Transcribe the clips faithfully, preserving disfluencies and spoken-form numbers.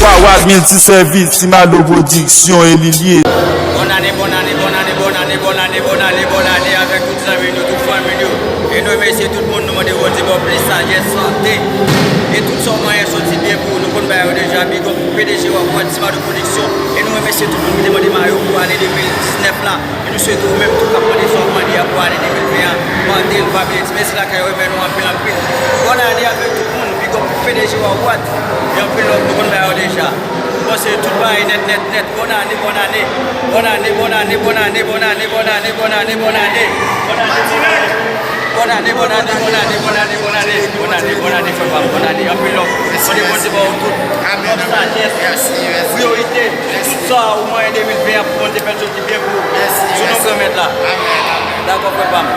Awad Miltisèvis, Simado Pwodiksyon e li l ye. Bòn ane, bòn ane, bòn ane, bòn ane, bòn ane, bòn ane, bòn ane avèk tout zanmi nou, tout fanmi nou. E nou remèsye tout moun, nou mande Bondye ba w plis sajès, sante, e tout sa w manyen soti byen pou ou. Nou konn bagay yo deja, big up P D G Wawad, Simado Pwodiksyon. E nou remèsye tout moun ki te mande mayo pou ane de mil diznèf la. E nou swete ou menm tou k ap mande sa w ap mande a pou ane de mil ven an, mande l, pa bliye di mèsi lakay ou, renmen nou anpil, anpil. Bòn ane avèk tout moun, big up P D G Wawad. E anpil love, nou konn bagay yo deja. Bon, se tout bagay nèt, nèt, nèt. Bòn ane, bòn ane. Bòn ane, bòn ane, bòn ane, bòn ane, bòn ane, bòn ane, bòn ane. Bòn ane, bòn ane, bòn ane, bòn ane, bòn ane, bòn ane, bòn ane, bòn ane, frè pa m, bòn ane, anpil love. Mande Bondye ba w tout. Love, sajès, priyorite, tout sa ou manyen de mil ven an pou Bondye fè l soti byen pou ou. Sou non Granmèt la. Dakò, frè pa m.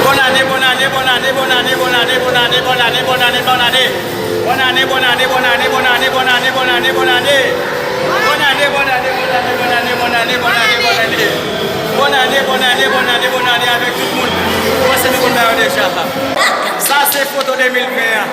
Bòn ane, bòn ane, bòn ane, bòn ane, bòn ane, bòn ane, bòn ane, bòn ane, bòn ane. Bòn ane, bòn ane, bòn ane, bòn ane, bòn ane, bòn ane, bòn ane, bòn ane. Bòn ane, bòn ane, bòn ane, bòn ane, bòn ane, bòn ane. Bòn ane, bòn ane, bòn ane, bòn ane avèk tout moun. Panse nou konn bagay yo deja. Sa se foto de mil ven an.